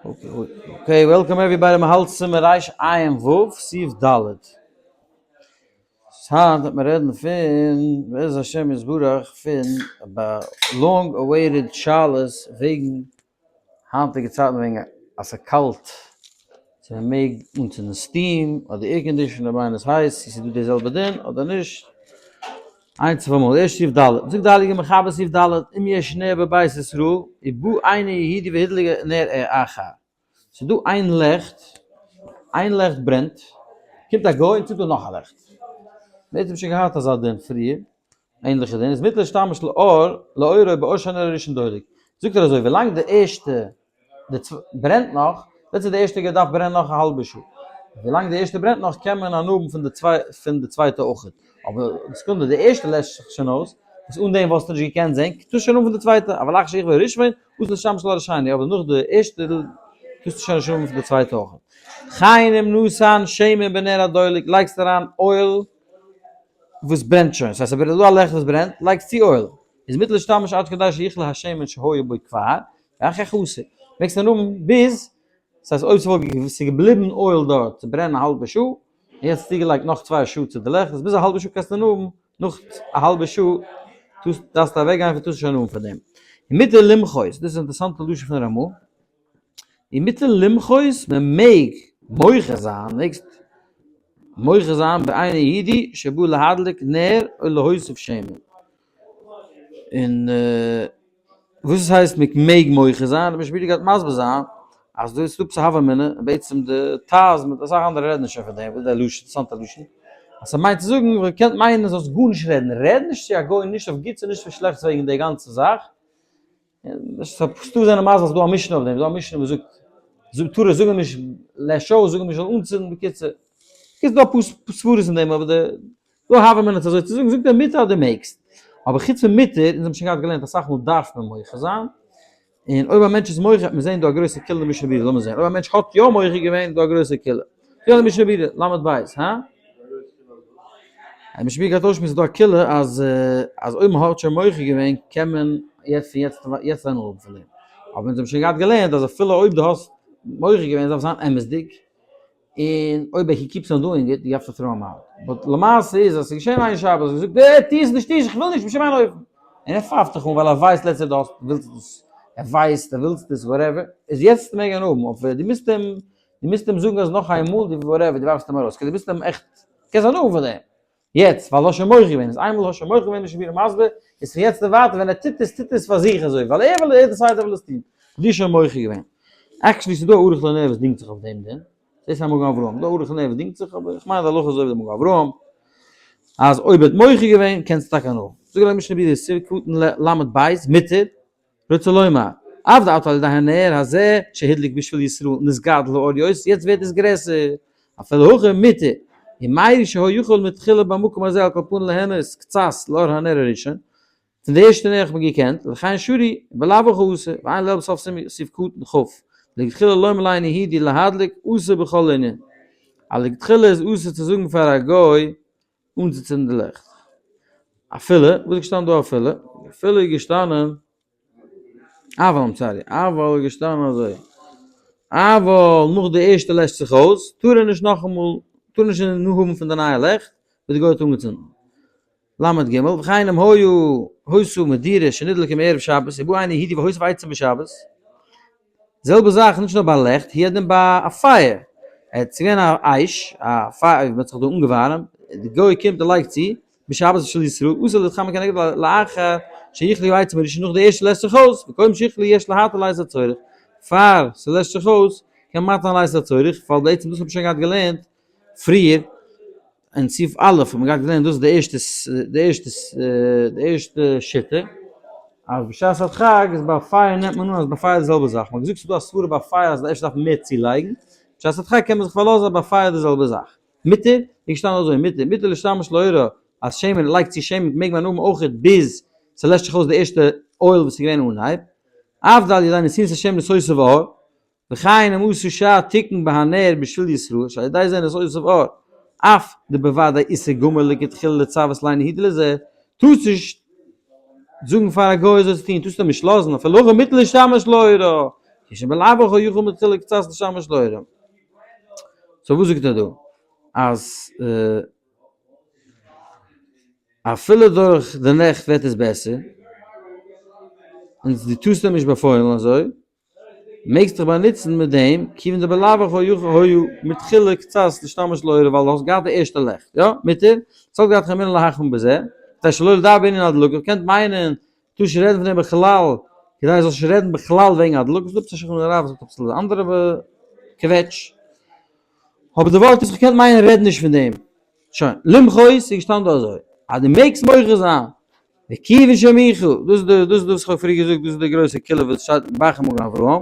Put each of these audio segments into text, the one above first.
Okay, welcome everybody, מ'האלט סימן ריש עין ו', סעיף ד'. היינט וועט מען רעדן פון, בעז השם יתברך, פון long awaited שאלות וועגן היינטיגע צייטן וועגן אז ס'קאלט, צו מ'מעג אנצינדן steam אדער air condition אויב איינער איז הייס, צו ס'איז דא די זעלבע דין אדער נישט. איינס אויף אמאל, ערשט סעיף ד', זאגט די הייליגע מחבר סעיף ד', אם יש נר בבית ישראל, ובא אינו יהודי והדליק נר אחר, ס'איז דא איין לעכט, איין לעכט ברענט, קומט א גוי און צינדט אן נאך א לעכט. מ'האט שוין געהאט אזא דין פריער, ענליכע דין, איז מותר להשתמש לאור, לאורו באור שהנר הראשון דולק. זאגט ער אזוי, ווילאנג די ערשטע די ברענט נאך, let's say די ערשטע געדארפט ברענען נאך א האלבע שעה, ווילאנג די ערשטע ברענט נאך קען מען הנאה האבן פון די צוויי פון די צווייטע אויכעט, אבער די סעקונדע די ערשטע לעשט זיך שוין אויס, וואס אן דעם וואלסטו נישט געקענט זען, טוסטו שוין אן פון די צווייטע, אבל אחר שיכבה הראשון, אסור להשתמש לאור השני, אבער נאך די ערשטע טוסטו שוין נישט אן פון די צווייטע אויכעט. וכן אם נתן שמן בנר הדולק, לייגסט אריין oil וואס ברענט שוין, ס'הייסט אויב איז דא א לעכט וואס ברענט, לייגסט צו oil, איז מותר להשתמש עד כדי שיכלה השמן שהיה בו כבר, ואחר כך אסור. מעגסט נאר האבן ביז, ס'הייסט אויב ס'וואלט ס'איז געבליבן oil דארט צו ברענען א האלבע שעה, און יעצט צוגעלייגט נאך צוויי שעה צו די לעכט, איז ביז א האלבע שעה קענסטו נאר האבן, נאך א האלבע שעה טוסט דארפסטו אוועק גיין פון טוסט שוין האבן פון דעם. ומותר למחות, דאס איז אינטערעסאנטע לשון פון רמא, ומותר למחות, מען מעג מוחה זיין, מעגסט מוחה זיין באינו יהודי שבא להדליק נר או להוסיף שמן. און וואס עס הייסט מען מעג מוחה זיין, רבי שפירא גייט מסביר זיין אז דא איז עפעס א הוה אמינא, און בעצם די טז מיט אסאך אנדערע רעדן נישט שוין פון דעם, וואס איז דער לשון, אינטערעסאנטע לשון, אז ס'מיינט צו זאגן, וואלט געקענט מיינען זאלסט גארנישט רעדן, רעד נישט צו א גוי נישט אויף גוטס און נישט אויף שלעכטס וועגן די גאנצע זאך, ס'דא זענען מסביר אז ס'דא א משנה אויף דעם, ס'דא א משנה וואס זאגט, זאגט תורה זאג אים נישט לעש אויס, זאג אים נישט זאל אנצינדן, בקיצור, ס'דא אפאר סברות אין דעם אבער די דא הוה אמינא אזוי צו זאגן, זאגט ער מותר אז דו מעגסט, אבער חוץ פון מותר, אונז האבן שוין געהאט געלערנט אסאך מאל דארף מען מוחה זיין, און אויב א מענטש איז מוחה, מיר זעהן דא א גרויסע קולא אין משנה ברורה, לאמיר זעהן, אויב א מענטש האט יא מוחה געווען איז דא א גרויסע קולא, זאגט די משנה ברורה, למד בית, הא? די משנה ברורה גייט אויסשמועסן דא א קולא אז אז אויב מען האט שוין מוחה געווען קען מען יעצט פון יעצט יעצט הנאה האבן פון דעם, אבער אונז האבן שוין געהאט געלערנט אז אפילו אויב דו האסט מוחה געווען עס דארף זיין אמת'דיג, און אויב he keeps on doing it, you have to throw him out. But למעשה איז אז ס'איז געשען איין שבת, האסט געזאגט, אה, טו עס נישט, טו עס, איך וויל נישט, בשום אין אופן. און ער פייפט דיך אן ווייל ער ווייסט לעצטע דו האסט, ווילסט עס, ער ווייסט, ער ווילסט עס, whatever, איז יעצט מעג ער האבן, אבער דו מוזט אים, דו מוזט אים זאגן אז נאך איין מאל, דו whatever, דו ווארפסט אים ארויס, דו מוזט אים עכט, קענסט הנאה האבן פון דעם. יעצט, ווייל האסט שוין מוחה געווען, איז איינמאל האסט שוין מוחה געווען איז שוין ווי מסביר, איז פון יעצט און ווייטער ווען ער טוט עס, טוט ער עס פאר זיך אזוי, ווייל ער וויל, ער decide ער וויל עס טון, דו האסט שוין מוחה געווען. Actually ס'איז דא א ערוך לנר וואס דינגט זיך אויף דעם דין, דאס איז א מגן אברהם, דא א ערוך לנר וואס דינגט זיך, אבער איך מיין אז די הלכה איז אזוי ווי די מגן אברהם, אז אויב ער האט מוחה געווען קענסטו טאקע הנאה. זאגט די משנה ברורה, סימן קטן ל בית, מותר, רוצה לומר, אף דעתו על ידי הנר הזה שהדליק בשביל ישראל נתגדל האור יותר, יעצט ווערט עס גרעסער, אפילו הכי מותר, ומאי שהיה יכול מתחילה במקום הזה על כל פנים ליהנות קצת לאור הנר הראשון, פון די ערשטע נר האט מען געקענט, לכן שרי, בלאו הכי אסור, ועיין לעיל בסוף סעיף קטן כ', לכתחילה לומר לאינו יהודי להדליק אסור בכל ענין. א לכתחילה איז אסור צו זאגן פאר א גוי אנצוצינדן די לעכט. אפילו, וואס איז געשטאנען דא אפילו? אפילו איז געשטאנען, אבל I'm sorry, אבל איז געשטאנען אזוי, אבל נאך די ערשטע לעשט זיך אויס, טאר ער נישט נאכאמאל, טאר ער נישט הנאה האבן פון די נייע לעכט וואס די גוי האט אנגעצינדן. ל ג, וכן אם היו היתה מדורה שנדלקה מערב שבת ובא אינו יהודי והוסיף עצים בשבת, זעלבע זאך נישט נאר ביי לעכט, הוא הדין ביי א פייער, עס איז געווען א אש, א פייער, מען האט זיך דא אנגעווארעמט, די גוי קומט און לייגט צו, בשבת של ישראל, אסור להתחמם כנגד לאחר שיכלו העצים הראשון נאך די ערשטע לעשט זיך אויס, וקודם שיכלו יש להתיר לעת הצורך, פאר ס'לעשט זיך אויס קען מען מתיר זיין לעת הצורך, ווייל בעצם דאס האט מען שוין געהאט געלערנט פריער אין סעיף א' האט מען געהאט געלערנט דאס איז די ערשטע די ערשטע די ערשטע שיטה אז בשעת הדחק איז ביי פייער נעמט מען אן אז ביי פייער די זעלבע זאך, מען האט געזאגט ס'איז דא א סברא ביי פייער אז אפשר דארף מען מער צולייגן, בשעת הדחק קען מען זיך פארלאזן אז ביי פייער די זעלבע זאך. מותר, איז געשטאנען אזוי, מותר, מותר להשתמש לאורה, אז שמן לייגט צו שמן מעג מען האבן אויכעט ביז ס'לעשט זיך אויס די ערשטע oil וואס איז געווען אנהייב, אף דעל ידי נתינת השמן נתוסף אור, וכן אם עשו שעה תיקון בהנר בשביל ישראל שעל ידי זה נתוסף אור, אף דבוודאי איסור גמור לכתחילה לצוות לאינו יהודי לזה, טארסט נישט זאגן פאר א גוי אזוי צו טון, טארסט אים נישט לאזן, אפילו הכי מותר להשתמש לאורה. כשבלאו הכי יכול מתחילה קצת לשמש לאורה. so וואס זאגט ער דא? אז אפילו דורך די נעכט ווערט עס בעסער, און דו טארסט אים נישט באפוילן אזוי, מעגסט דיך באנוצן מיט דעם, כיוון דבלאו הכי יכול היה מתחילה קצת להשתמש לאורה ווייל דו האסט געהאט די ערשטע לעכט, יא? מותר? סלקא דעתך אמינא להחמיר בזה, כדי שלא לדבר בענין הדלקה, קענט מיינען טאר נישט רעדן פון דעם בכלל, כדי זאלסט נישט רעדן בכלל וועגן הדלקה, ס'דא עפעס א שולחן ערוך וואס האט אביסל אנדערע קוועטש, אבער די ווארט איז כ'קען מיינען רעד נישט פון דעם, שוין, למחות איז געשטאנען דא אזוי, אז דו מעגסט מוחה זיין, וכיוון שמיחה, דאס איז די, דאס איז וואס כ'האב פריער געזאגט, דאס איז די גרויסע קולא וואס שטייט אין ב"ח מגן אברהם,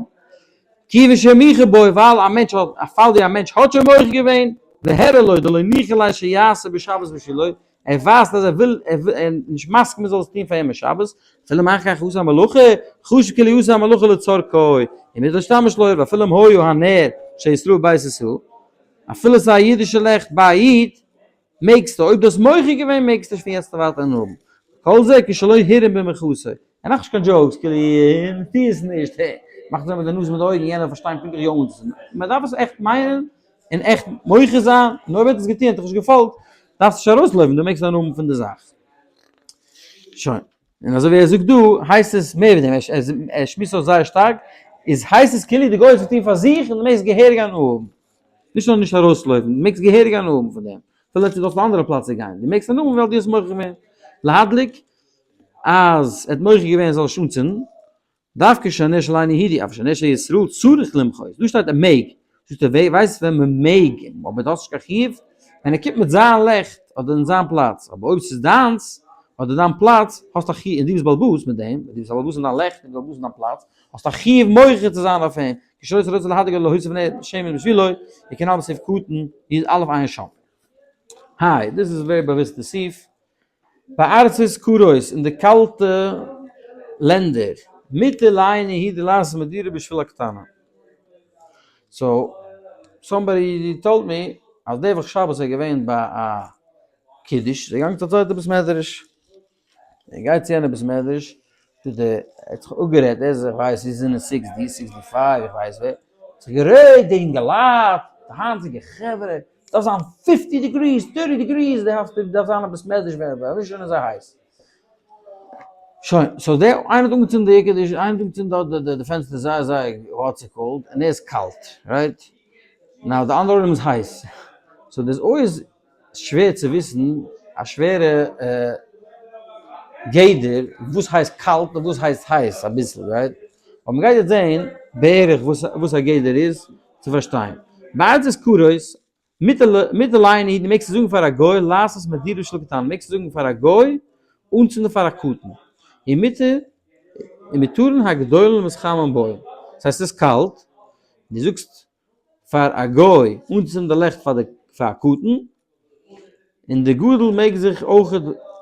כיוון שמיחה בו, ווייל א מענטש האט, א פאל ווי א מענטש האט שוין מוחה געווען, והראה לו דלא ניחא ליה שיעשה בשבת בשבילו, ער ווייזט אז ער וויל, ער איז נישט מסכים מען זאל עס טון פאר אים אין שבת, אפילו מאחר כך עשה המלאכה, חשוב כאילו עשה המלאכה לצרכו, און מותר להשתמש לאור, ואפילו אם היה הנר של ישראל בית ישראל, אפילו עס איז א אידישע לעכט ביי א איד, מעגסטו, אויב דו האסט מוחה געווען מעגסטו נישט פון יעצט און ווייטער אנהאבן. כל זה כשלא הרעים במחותו. ער מאכט נישט קיין jokes, כאילו, טו עס נישט, הע, מאכט אזוי מיט די נאז מיט די אויגן, יענער זאל פארשטיין פונקטליך יא אנצוצינדן. מען דארף עס עכט מיינען און עכט מוחה זיין, און אויב ער האט עס געטון האט דיך נישט געפאלגט, דארפסט נישט ארויסלויפן, דו מעגסט הנאה האבן פון די זאך. שוין. און אזוי ווי ער זאגט דא, הייסט עס מער ווי דעם, ער שמועסט אויס זייער שטארק, איז הייסט עס כאילו די גוי האט עס געטון פאר זיך און דו מעגסט געהעריג הנאה האבן. נישט נאר נישט ארויסלויפן, דו מעגסט געהעריג הנאה האבן פון דעם. אפילו דו האסט אן אנדערע פלאץ צו גיין, דו מעגסט הנאה האבן ווייל דו האסט מוחה געווען. להדליק, אז ער האט מוחה געווען ער זאל נישט אנצינדן, דווקא שהנר של אינו יהודי, אבל שהנר של ישראל צריך למחות, דא שטייט ער מעג, זאגט ער ווער ווייסט ווען מען מעג, אבער דו האסט נישט קיין חיוב, ווען ער קומט מיט זיין לעכט אדער אין זיין פלאץ, אבער אויב ס'איז דיינס אדער דיין פלאץ, האסטו א חיוב, און דו ביסט בעל הבית מיט דעם, דו ביסט בעל הבית אין דיין לעכט און בעל הבית אין דיין פלאץ, האסטו א חיוב מוחה צו זיין אויף אים, כשרוצה רוצה להדליק להוסיף נר שמן בשבילו, וכנ"ל בסעיף קטן י"א עיין שם. היי, דאס איז ווערי באוויסטע סעיף. בארצות קרות, אין די קאלטע לענדער, מותר לאינו יהודי לעשות מדורה בשביל הקטנה. so, somebody told me אז די וואך שבת איז ער געווען ביי א קידוש, איז ער געגאנגען צו א צווייטע בית מדרש, ער גייט צו יענע בית מדרש, זאגט ער, ער האט זיך אפגערעדט, ער איז איך ווייס איז אין די sixty, sixty five, איך ווייס ווער, האט זיך גערעדט די אינגעלייט, די היינטיגע חברה, דארף זיין 50 degrees, 30 degrees, די האסט דארף זיין א בית מדרש ווען ווען נישט איז אזוי הייס. שוין, so דער איינער האט אנגעצינדן די air condition, איינער האט אנגעצינדן דארט די די פענסטער זייער זייער what's it called, און ער איז קאלט, right? now די אנדערע עולם איז הייס, so דאס אויס שווער צו וויסן א שווערע גדר וואס הייסט קאלט און וואס הייסט הייס אביסל, right? אבער מ'גייט יעצט זעהן בערך וואס א גדר איז צו פארשטיין. בארצות קרות, מותר לאינו יהודי מעגסטו זאגן פאר א גוי לעשות מדורה בשביל קטן, מעגסטו זאגן פאר א גוי אנצינדן פאר א קטן, און ומותרין הגדולים להתחמם בו, דאס הייסט ס'איז קאלט, דו זאגסט פאר א גוי אנצינדן די לעכט פאר די פאר א קטן, און די גדול מעג זיך אויך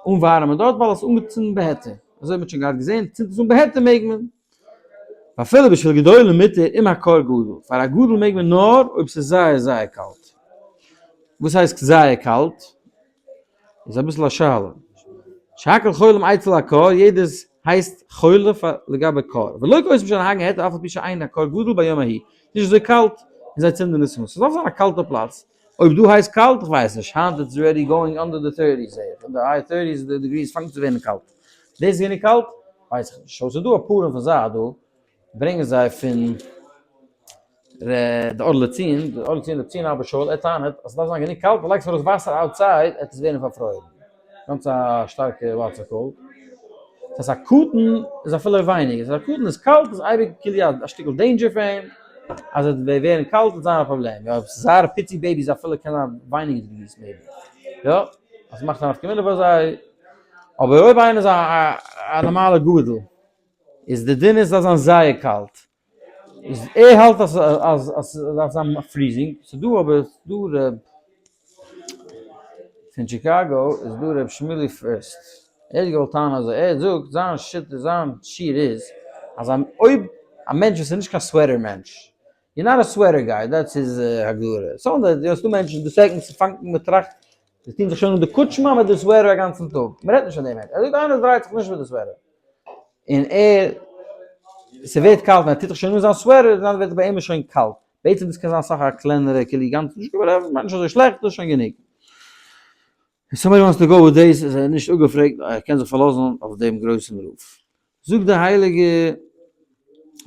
אנווארעמען דארט ווייל עס איז אנגעצינדן בהיתר, אזוי האט מען שוין געהאט געזען, צינדט עס אן בהיתר מעג מען. ואפילו בשביל גדולים מותר אם הקור גדול, פאר א גדול מעג מען נאר אויב ס'איז זייער זייער קאלט. וואס הייסט זייער קאלט? איז אביסל א שאלה. שהכל חולים אצל הקור, יעדעס הייסט חולה פאר לגבי קור. ולא כעוס משנהגין היתר אף על פי שאין הקור גדול ביום ההוא. נישט אזוי קאלט און זיי צינדן עס אן. ס'דארף זיין א קאלטע פלאץ. אויב דא הייסט קאלט, איך ווייס נישט, היינט it's already going under the thirties זעה איך, אין די high thirties די degrees פאנגט צו ווערן קאלט. דאס איז גענוג קאלט? ווייס איך נישט. so ס'איז דא א פארום פון זיי דא, ברענגען זיי פון ר' די אור לציון, די אור לציון ר' ציון אבא שאול, ער טענה'ט אז ס'דארף זיין גענוג קאלט, ווייל לייגסט ארויס וואסער outside עט עס ווערן פארפרוירן. גאנץ א שטארקע what's it called. דאס הייסט א קטן איז אפילו ווייניגער, ס'איז א קטן איז קאלט איז אייביג כאילו א שטיקל danger פאר אים, אז עס וועט ווערן קאלט וועט זיין א פראבלעם, יא ס'איז זייער פיצי babies אפילו קען זיין ווייניגער degrees maybe, יא אז ס'מאכט א נפקא מינה פאר זיי, אבער אויב איינער איז א נארמאלע גדול איז די דין איז אז זיין זייער קאלט, איז ער האלט אז אז אז ס'דארף זיין freezing, ס'דא אבער ס'דא ר' פון טשיקאגא איז דא ר' שמולי פירסט, ער האט געוואלט טענה'ן אזוי, ער זאגט זיין שיטה זיין שיעור איז אז אויב א מענטש וואס איז נישט קיין sweater מענטש, you're not a sweater guy, that's his הגדרה, סאו דא מענטשן די second ס'פאנגט אן מ'טראכט זיי טוהן זיך שוין אן די קוטשמע מיט די sweater א גאנצן טאג, מ'רעדט נישט פון דעם מענטש, ער זאגט איינער וואס דרייט זיך נישט מיט די sweater, און ער. ס'ווערט קאלט ווען ער טוט זיך שוין אן זיין sweater, דאן ווערט ביי אים שוין קאלט. בעצם דאס קען זיין אסאך א קלענערע כאילו גאנץ נישט whatever, מיינט נישט אזוי שלעכט, דאס איז שוין גענוג. If somebody wants to go with this איז ער נישט אפגעפרעגט, ער קען זיך פארלאזן אויף דעם גרויסן רב. זאגט די הייליגע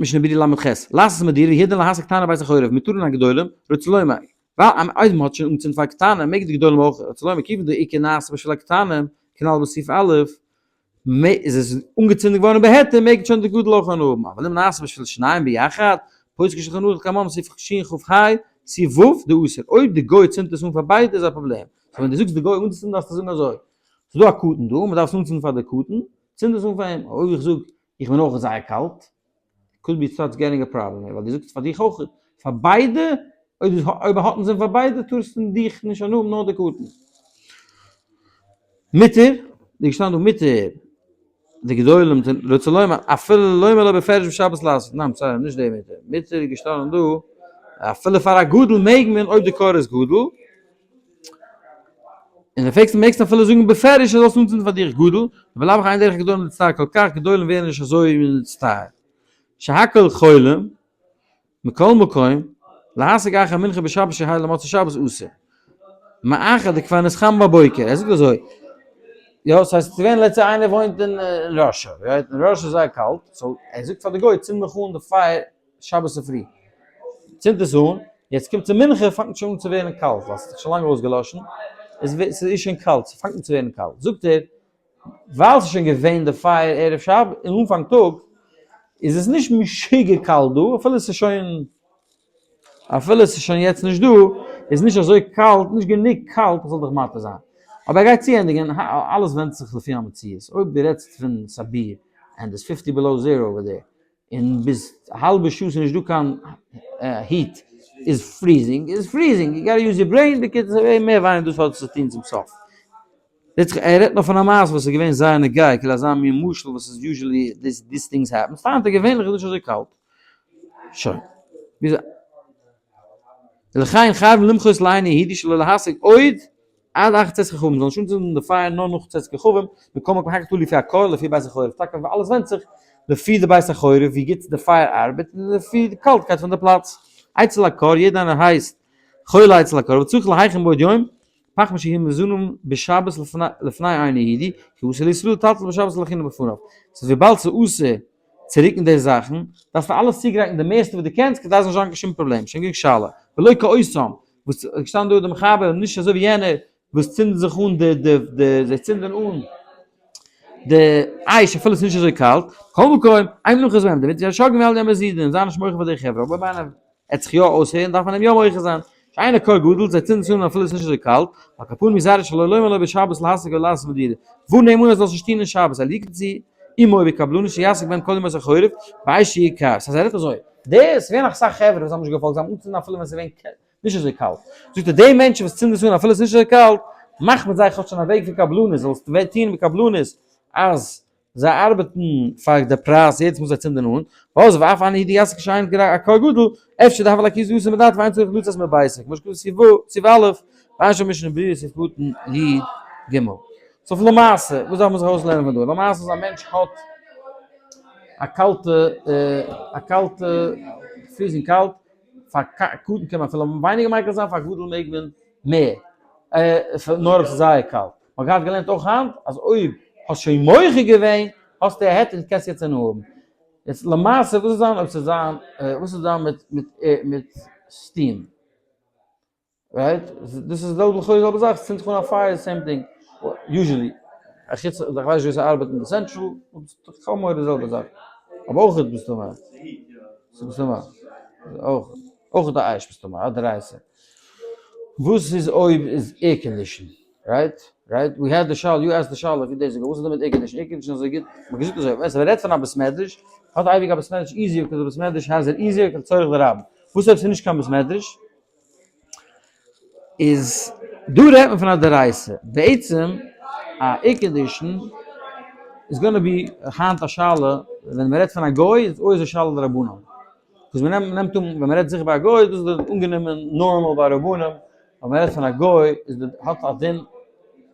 משנה ברורה ל"ח, לעשות מדורה יהודה להשיג קטנה בית החורב, מותרין הגדולים, רוצה לומר, ווייל אויב מען האט שוין אנגעצינדן פאר קטנה מעג די גדולים אויך, רוצה לומר כיוון דעיקר נעשה בשביל הקטנים, כנ"ל בסעיף א', איז עס אנגעצינדן געווארן בהיתר מעג שוין די גדול אויך הנאה האבן, אבל אם נעשה בשביל שניים ביחד, פוסק שולחן ערוך כמאן סעיף שכ"ה, סעיף ו', דאסור, אויב די גוי צינדט עס אן פאר ביידע איז א פראבלעם, so ווען דו זאגסט די גוי אנצינדן דארפסטו זאגן אזוי, ס'איז דא א קטן דא, מ'דארף עס אנצינדן פאר די קטן, צינד עס אן פאר אים, אויב איך זאג איך בין אויך זייער קאלט, could be starts getting a problem here, ווייל דו זאגסט פאר דיך אויך, פאר ביידע, אויב אויב ער האט אינזין פאר ביידע טארסטו דיך נישט הנאה האבן נאר די קטן. מותר, די געשטאנען דא מותר, די גדולים רוצה לומר, אפילו לומר לו בפירוש בשבת לעשות, ניין sorry נישט די מותר, מותר איז געשטאנען דא, אפילו פאר א גדול מעג מען אויב די כור איז גדול, און די פרעגסט מעגסט אפילו זאגן בפירוש אז זאלסט אנצינדן פאר דיך גדול, ובלאו הכי אין דרך גדולים להצטער כל כך, גדולים ווערן נישט אזוי נצטער. שהכל חולים, מכל מקום, להשיג אחר מנחה בשבת שיהא למוצאי שבת אסור. מאחר דכבר נתחמם בבוקר, ער זאגט אזוי, יא, ס'הייסט געווען let's say איינער וואוינט אין Russia, right, אין Russia איז זייער קאלט, so ער זאגט פאר די גוי צינד מיך אן די פייער שבת צופרי, צינדט עס אן, יעצט קומט צו מנחה פאנגט שוין אן צו ווערן קאלט, ווייל ס'האט זיך שוין לאנג אויסגעלאשן, עס איז שוין קאלט, ס'פאנגט אן צו ווערן קאלט, זאגט ער, ווייל ס'איז שוין געווען די פייער ערב שבת אין אנפאנג טאג, איז עס נישט משוגע קאלט דא, אפילו ס'איז שוין, אפילו ס'איז שוין יעצט נישט דא, איז נישט אזוי קאלט, נישט גענוג קאלט איך זאל דיך מתיר זיין. אבער ער גייט צוענדיגן, אלעס ווענדט זיך לפי המציאות, אויב דו רעדסט פון סיביר, and it's 50 below zero over there, און ביז א האלבע שעה ס'איז נישט דא קיין heat איז freezing איז freezing you gotta use your brain בקיצור מער ווייניגער דאס האט עס צו טון צום סוף. ער רעדט נאר פון א מעשה וואס איז געווען זייער נוגע כאילו אזא מין משל וואס איז usually this things happen סתם געווענליך איז נישט אזוי קאלט. שוין. ולכן חייבים למחות לאינו יהודי שלא להשיג עוד עד אחר צאת כוכבים, מ'זאל נישט אנצינדן די פייער נאר נאך צאת כוכבים, מכל מקום הכל תלוי לפי הקור לפי בית החורף, טאקע ווייל אלעס ווענדט זיך לפי די בית החורף ווי גוט די פייער ארבעט און לפי די קאלטקייט פון די פלאץ. אצל הקור, יעדער איינער הייסט חולה אצל הקור וצריך להכין בעוד יום, פחמין שיהיו מזונם בשבת לפני אינו יהודי, כי אסור לישראל לטלטל בשבת להכינו בפניו. ס'איז וויבאלד ס'איז אסור צו רוקן די זאכן, דארפסטו אלעס צוגרייטן די מערסטע וואס דו קענסט כדי עס זאל נישט זיין קיין שום פראבלעם, שוין גענוג שאלה, ולא כאותם, וואס איז געשטאנען דא די מחבר, נישט אזוי ווי יענער וואס צינדן זיך אן די די די זיי צינדן אן די אש אפילו עס איז נישט אזוי קאלט, כל מקום, אין מנחות בהם, דערמיט איז שוגג מעל די מזידים, זיי נישט מוחה פאר די חברה, אבער אויב איינער עט זיך יא אויסהערן דארף מען אים יא מוחה זיין, שאין הקור גדול, זיי צינדן עס אן אפילו עס איז נישט אזוי קאלט, על כל פנים יזהרו שלא לומר לו בשבת להסיק או לעשות מדורה, ווארן אים אן ער זאל עס נישט טון אין שבת, אל יקצו עמו בקבלנות שיעסוק בהם כל ימות החורף, באש שיהיה קר. ס'הייסט ער רעדט אזוי, די, ס'איז געווען אסאך חברה וואס האבן נישט געפאלגט, זיי האבן אנגעצינדן אפילו ווען ס'איז געווען נישט אזוי קאלט. זאגט ער, די מענטשן וואס צינדן עס אן אפילו עס איז נישט אזוי קאלט, מאך מיט זיי כאטש אן א וועג פון קבלנות, זאלסט טון מיט קבלנות אז זיי ארבעטן פאר די פרייז יעדעס מאל זיי צינדן אן, ואז ואף אני הייתי עסק שאין גרא א כהן גדול, אפשר דהוה ליה כיס יתום מדעת ואין צריך לצאת מביתו, כמו שכתוב סעיף ו' סעיף א', ועיין שם משנה ברורה סעיף קטן י ג. so למעשה, וואס דארף מען זיך אויסלערנען פון דא? למעשה אז א מענטש האט א קאלטע א קאלטע freezing קאלט, פאר קטן קען מען אפילו ווייניגער מיקל זיין, פאר גדול מעג מען מער, נאר אויב ס'איז זייער קאלט. מ'האט געהאט געלערנט אויך היינט אז אויב האסט שוין מוחה געווען האסטו א היתר און קענסט יעצט הנאה האבן. יעצט למעשה וואס איז זיין אויב ס'איז זיין וואס איז זיין מיט מיט מיט steam? Right? דאס איז זעלבע לכאורה זעלבע זאך, ס'צינדט זיך אן א פייער same thing, usually, אחוץ איך ווייס נישט ווי ס'ארבעט אין די central, כאמור די זעלבע זאך, אבער אויך מסתמא, מסתמא, אויך, אויך די אש מסתמא, א דרייסער. וואס איז אויב איז air condition? Right? Right? We had די שאלה, you asked די שאלה few days ago, וואס איז דא מיט air condition? Air condition איז אזוי גוט, מ'האט געזאגט אזוי, ווען מ'רעדט פון א בית מדרש, האט אייביג א בית מדרש easier, because א בית מדרש has it easier, לצורך די רבים. וואס אויב ס'איז נישט קיין בית מדרש? איז דא רעדט מען פון א דאורייתא, בעצם א air condition איז gonna be היינט א שאלה, ווען מ'רעדט פון א גוי איז אויך א שאלה דרבנן. וואס מען נעמט אן ווען מען רעדט זיכער ביי א גוי דאס איז די אנגענומען normal ביי רבנים, אבער מען רעדט פון א גוי איז די האט א דין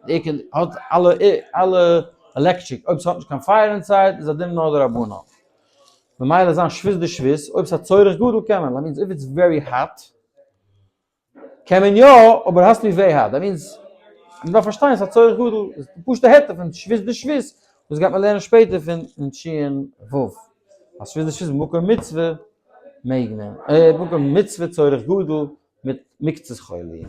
די air האט אלע אלע electric אויב ס'האט נישט קיין פייער inside איז א דין נאר דרבנן. ממילא זיין שבות דשבות, אויב ס'איז א צורך גדול קען מען, that means if it's very hot, קען מען יא, אבער has to be very hot, that means, מ'דארף פארשטיין ס'איז א צורך גדול, איז די פשוט'ע היתר פון שבות דשבות, וואס גייט מען לערנען שפעטער פון אין שין ו', אז שבות דשבות במקום מצוה מעג מען, במקום מצוה צורך גדול מיט מקצת חולי.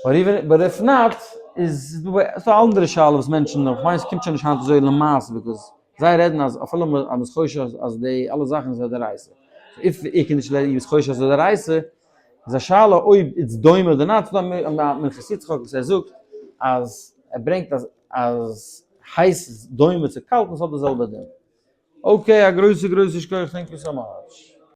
But even, but if not, איז דא א אנדערע שאלה וואס מענטשן, איך מיין ס'קומט שוין נישט היינט אזוי למעשה, because זיי רעדן אז אפילו אז מ'איז חושש אז די אלע זאכן איז א דאורייתא. If איך קען נישט לערנען איז חושש אז דאורייתא, איז א שאלה אויב it's דומה אדער not, ס'דא א מנחת יצחק וואס ער זאגט אז ער ברענגט אז אז הייס איז דומה צו קאלט און ס'האט די זעלבע דין. Okay, א גרויסע גרויסע שכוח, thank you so much.